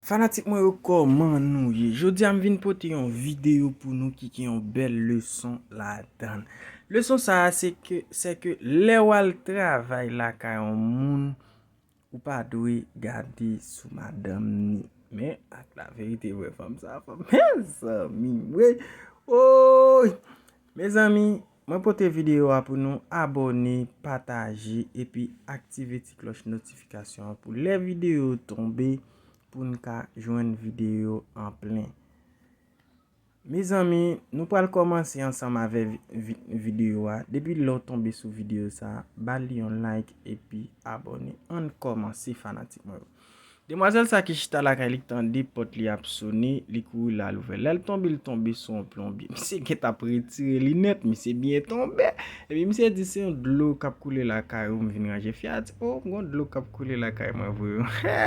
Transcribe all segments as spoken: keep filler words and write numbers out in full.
Fanatik mwen yo, kòman nou ye? Jodi a m vin pote yon videyo pou nou ki gen yon bèl leson ladan l. Leson sa a se ke, se ke lè w al travay lakay yon moun, ou pa dwe gade sou madanm ni. Men ak laverite vre, fanm sa, fanm, mezanmi, wi. Oy! Mezanmi, mwen pote videyo a pou nou. Abòne, pataje, epi aktive ti klòch notifikasyon an pou lè videyo tonbe, pou n ka jwenn videyo an plen. Mezanmi, nou pral kòmanse ansanm avè vi-, vi-, videyo a. Depi lè w tonbe sou videyo sa a, ba li yon like epi abòne. Ann kòmanse, fanatik mwen yo. Demwazèl sa ki chita lakay li, k tande pòt li ap sone, li kouri la, l ouvè. Lè l tonbe, l tonbe sou yon plonbye. Misye gentan ap retire linèt, misye byen tonbe. Epi misye di, "Se yon dlo k ap koule lakay ou m vin ranje." Fi a di, "O, m gon dlo k ap koule lakay mwen vre."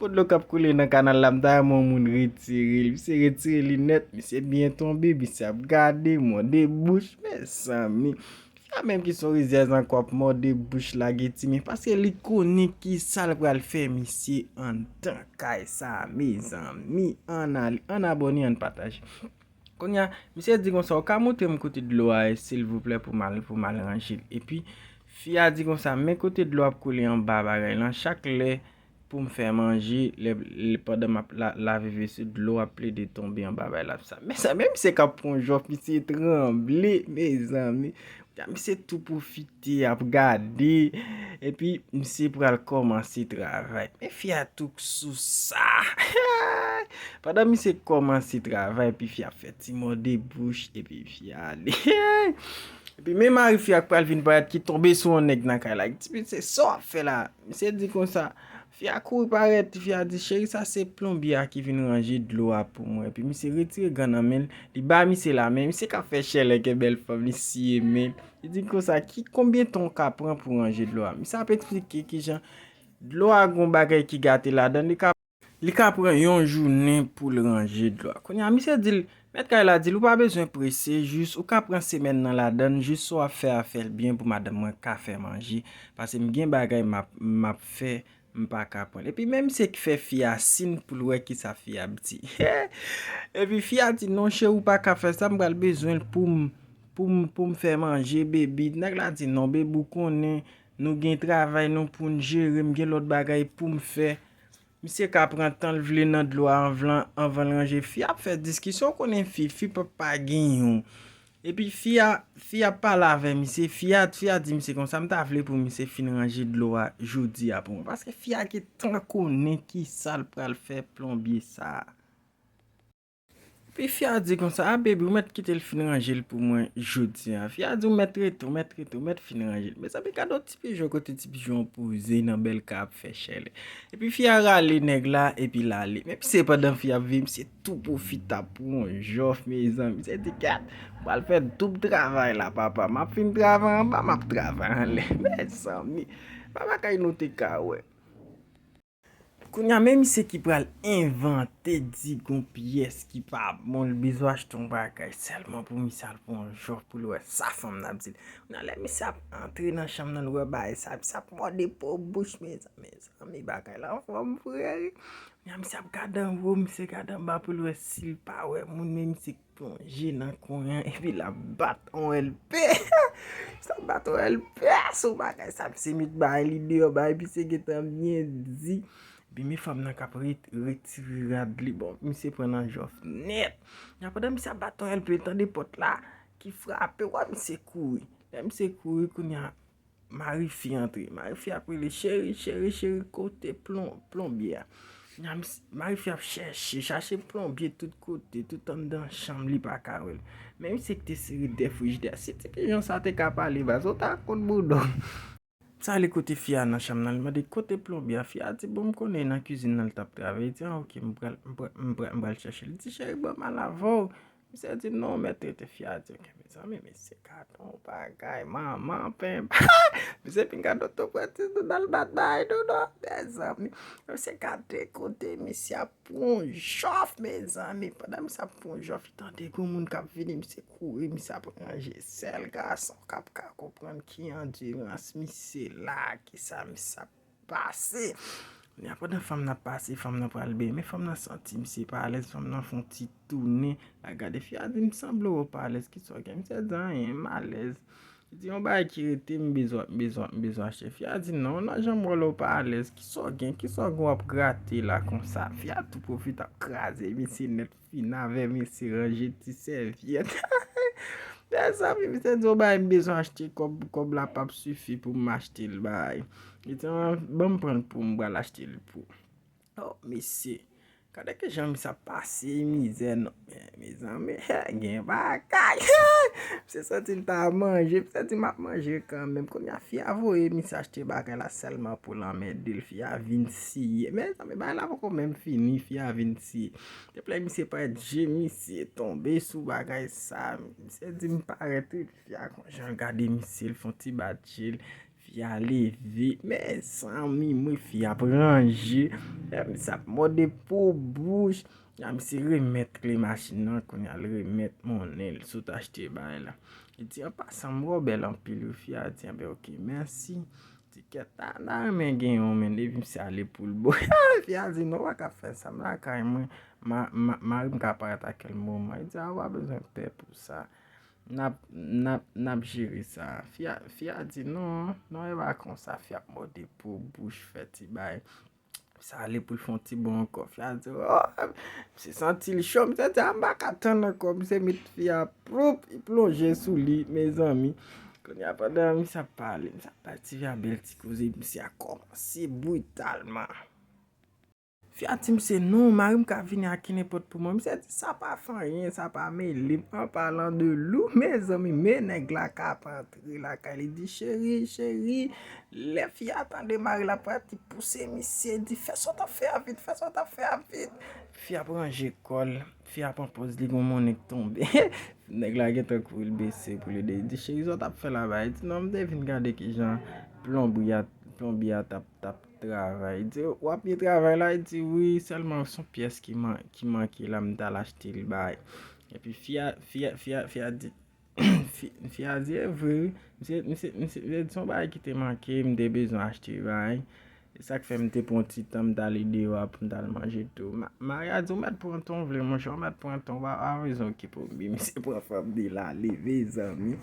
Gon dlo k ap koule nan kanal la, m ta renmen yon moun retire l. Misye retire linèt, misye byen tonbe, misye ap gade, mòde bouch, mezanmi. Fi a menm ki son rizyèz ankò ap mòde bouch, lage ti men, paske li konnen ki sa l pral fè misye anndan kay sa, mezanmi. Ann ale, ann abòne, ann pataje. Kounye a, misye di konsa, "Ou ka montre m kote dlo a ye, silvouplè, pou m al, pou m al ranje l?" Epi, fi a di konsa, "Men kote dlo ap koule anba bagay lan, chak lè pou m fè manje, lè, lè, pandan m ap la-, lave vese, dlo ap plede tonbe anba bagay la, sa." Men sa, men misye k ap pran jòf, misye tranble, mezanmi. Misye tou pwofite, ap gade. Epi, misye pral kòmanse travay. Men fi a tou sou sa. Pandan misye kòmanse travay, epi fi a fè ti mòde bouch, epi fi a ale. Epi, men mari fi a k pral vin parèt ki tonbe sou yon nèg nan kay la. Ki di, "Misye, sa w ap fè la?" Misye di konsa, fi a kouri parèt, fi a di, "Cheri, sa se plonbye a ki vin ranje dlo a pou mwen." Epi misye retire gan nan men l, li ba misye lamen, misye ka fè chèlè ke bèl fanm li siye men l. Li di konsa, "Ki, konbyen tan w ka pran pou ranje dlo a?" Misye ap eksplike kijan dlo a gon bagay ki gate ladan l, li ka, li ka pran yon jounen pou l ranje dlo a. Kounye a, misye di l, mèt kay la di l, "Ou pa bezwen prese, jis ou ka pran semèn nan ladan l, jis sa w ap fè a fè l byen pou madanm mwen ka fè manje, paske m gen bagay m ap, m ap fè, m pa ka pran l." Epi men misye k fè fi a siy pou l wè kisa fi a ap di. Epi fi a di, "Non, cheri, ou pa ka fè sa, m pral bezwen l pou m, pou m, pou m fè manje, baby." Nèg la di, "Non, baby, ou konnen, nou gen travay nou pou n jere, m gen lòt bagay pou m fè." Misye ka pran tan l vle nan dlo a anvan, anvan l ranje. Fi ap fè diskisyon, ou konnen fi, fi p ap pa gen yon. Epi fi a, fi a pale avè misye, fi a, fi a di misye konsa, "M ta vle pou misye fin ranje dlo a jodi a pou mwen." Paske fi a gentan konnen kisa l pral fè plonbye sa a. Epi fi a di konsa, "A, baby, ou mèt kite l fin ranje l pou mwen jodi a." Fi a di, "Ou mèt rete, ou mèt rete, ou mèt fin ranje l." Mezanmi, gade yon ti pijon kote ti pijon an poze nan bèl kay ap fè chèlè. Epi fi a rale nèg la, epi l ale. Men misye pandan fi a ap veye, misye tou pwofite ap pran jòf, mezanmi. Misye di, "Gad, m pral fè doub travay la, papa. M ap fin travay anba, m ap travay anlè." Mezanmi, pa bagay nou te ka wè. Kounye a, men misye ki pral envante di gon pyès ki pa bon, l bezwen achte yon bagay sèlman pou misye al pran yon jòf pou l wè sa fanm nan ap di l. Kounye a, lè misye ap antre nan chanm nan, l wè bagay sa, misye ap mòde po bouch, mezanmi, mezanmi, bagay la anfòm vre wi. Kounye a, misye ap gade anwo, misye gade anba pou l wè si l pa wè moun, men misye plonje nan kwen an, epi l ap bat yon L P. Misye ap bat yon L P sou bagay sa, misye met bagay li deyò, bagay misye gentan byen di. Epi men fanm nan k ap ret-, retire rad li, bon, misye pran nan jòf nèt. Kounye a, pandan misye ap bat yon L P, l tande pòt la ki frape, wè misye kouri. Lè misye kouri, kounye a, mari fi antre. Mari fi ap rele, "Cheri, cheri, cheri, kote plon-, plonbye a?" Kounye a, mis-, mari fi ap chèche, chache plonbye tout kote, tout anndan chanm li pa ka wè l. Men misye ki te sere dèyè frijidè a. Si ti pijon sa te ka pale, baz, ou ta konn boudon. Sa ale kote fi a nan chanm nan, li mande, "Kote plonbye a?" Fi a di, "Bon, m konnen nan kizin nan l t ap travay." Li di, "A, oke, m pral, m pral, m pral, m pral chèche l." Li di, "Cheri, ban m al avè w." Misye di, "Non, mèt rete." Fi a di, "Oke." Mezanmi, misye gade yon bagay, manman penba. Misye fin gade otoprètis nou nan l bat bagay nou non, mezanmi. Misye gade kote misye ap pran jòf, mezanmi. Pandan misye ap pran jòf, li tande gon moun k ap vini, misye kouri, misye ap ranje sèl gason k ap ka konprann ki andirans misye la, kisa misye ap pase. Kounye a, pandan fanm nan ap pase, fanm nan pral benyen, men fanm nan santi misye pa alèz, fanm nan fè yon ti tounen, l ap gade fi a, di, "M sanble w pa alèz, kisa w gen?" Misye di, "Anyen, m alèz." Li di, "Yon bagay ki rete, m bezwen, m bezwen, m bezwen achte." Fi a di, "Non, nan janm wè w pa alèz, kisa w gen, kisa w gen w ap grate la konsa?" Fi a tou pwofite ap kraze misye nèt, fin avè misye, ranje ti sèvyèt. Mezanmi, misye di, "Yon bagay m bezwen achte, kòb, kòb la p ap sifi pou m achte l bay." Li di, "Ban m pran l pou m pral achte l pou." Oh, mesye. Gade ki jan misye ap pase mizè, non. Men, mezanmi, gen bagay. Misye santi l ta manje. Misye di, "M ap manje kanmenm." Kounye a, fi a voye misye achte bagay la sèlman pou l anmède l. Fi a vin siye. Mezanmi, bagay la poko menm fini. Fi a vin siye. Depi lè misye parèt, je misye tonbe sou bagay sa. Misye di, "M parèt wi." Fi a kontan gade misye, l fè yon ti bat je l. Fi a leve. Mezanmi, mwen, fi a ap ranje. Misye ap mòde po bouch. Misye remèt kle machin nan, kounye a l remèt monnen l sot achte bagay la. Li di, "An pasan, m wè w bèl anpil wi." Fi a di, "Anben, oke, mèsi." Ti kèt, ta, ta renmen gen yon, men depi misye ale pou l bo. Fi a di, "Non, w pa ka fè sa, m lakay mwen. Ma, ma, mari m ka parèt a kèl moman." Li di, "A, w pa bezwen pè pou sa. N ap, n ap, n ap jere sa." Fi a, fi a di, "Non, non, e pa konsa." Fi a ap mòde po bouch, fè ti bay. Sa ale pou l fè yon ti bon ankò. Fi a di, "Oh, misye santi l cho." Misye di, "A, m pa ka tann ankò." Misye met fi a, ploup, li plonje sou li, mezanmi. Kounye a, pandan misye ap pale, misye ap bay ti fi a bèl ti koze, misye a kòmanse britalman. Fi a di misye, "Non, mari m ka vini a ki nenpòt pou mwen." Misye di, "Sa pa fè anyen, sa pa mele m." An palan de Lou, mezanmi, men nèg la k ap antre lakay li, di, "Cheri, cheri." Lè fi a tande mari l ap pati pouse misye, di, "Fè sa w t ap fè a vit, fè sa w t ap fè a vit." Fi a ap ranje kò l, fi a pran pòz li gon monnen k tonbe. Nèg la gentan kouri l bese pou l ede. Li di, "Cheri, sa w t ap fè laba?" Li di, "Non, m te vin gade kijan plonbri a, plonbri a t ap, t ap travay." Li di, "W ap byen travay la?" Li di, "Wi, sèlman s on pyès ki man-, ki manke la, m t al achte l bay." Epi fi a, fi a, fi a, fi a di, fi, fi a di, "E vre, wi. Misye, misye, misye, misye di s on bagay ki te manke, m te bezwen achte bay. E sa k fè m te pran ti tan, m t al ede w a pou m t al manje tou." Ma-, mari a di, "Ou mèt pran tan w vle, monchè, ou mèt pran tan w, pa, pa bezwen okipe w." Misye pran fanm li l ale, mezanmi.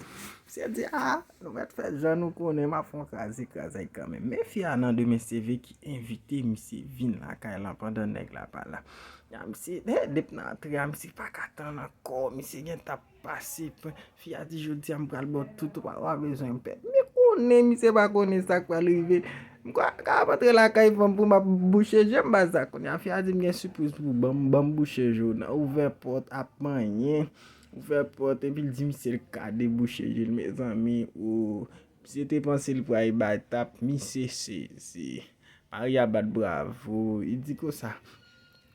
Misye di, "A, nou mèt fè jan nou konnen, m ap fè yon kraze, kraze kanmenm." Men fi a nan demen seve ki envite misye vin lakay la pandan nèg la pa la. Ya, misye, he, depi nan antre a, misye pa ka tann ankò, misye gentan ap pase pwen. Fi a di, "Jodi a, m pral ba w tout, ou pa, ou pa bezwen pè." Men konnen, misye pa konnen sa k pral rive. M ka, ka ap antre lakay fanm pou m ap bouche je m, pa sa. Kounye a, fi a di, "M gen sipriz pou ou, ban m, ban m bouche je w nan." Ouvè pòt, ap manyen. Ouvè pòt, epi l di misye l ka debouche je l, mezanmi, o. Misye te panse l pral bay tap, misye se, se, mari a bat bravo, li di konsa,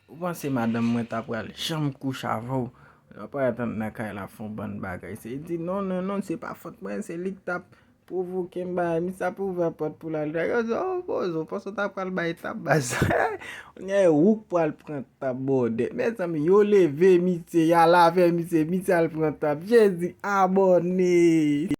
"Ou panse madanm mwen ta pral janm kouche avè w? Ou pa pral tann nan kay la fè yon bann bagay." Se, li di, "Non, non, non, se pa fòt mwen, se li k t ap pwovoke m bay." Misye ap ouvè pòt pou l al. Nèg yo di, "O, poze w, panse w ta pral bay tap, baz." Kounye a, ou k pral pran tap, bòdè. Mezanmi, yo leve misye, y al avè misye, misye al pran tap. Jezi, abòne.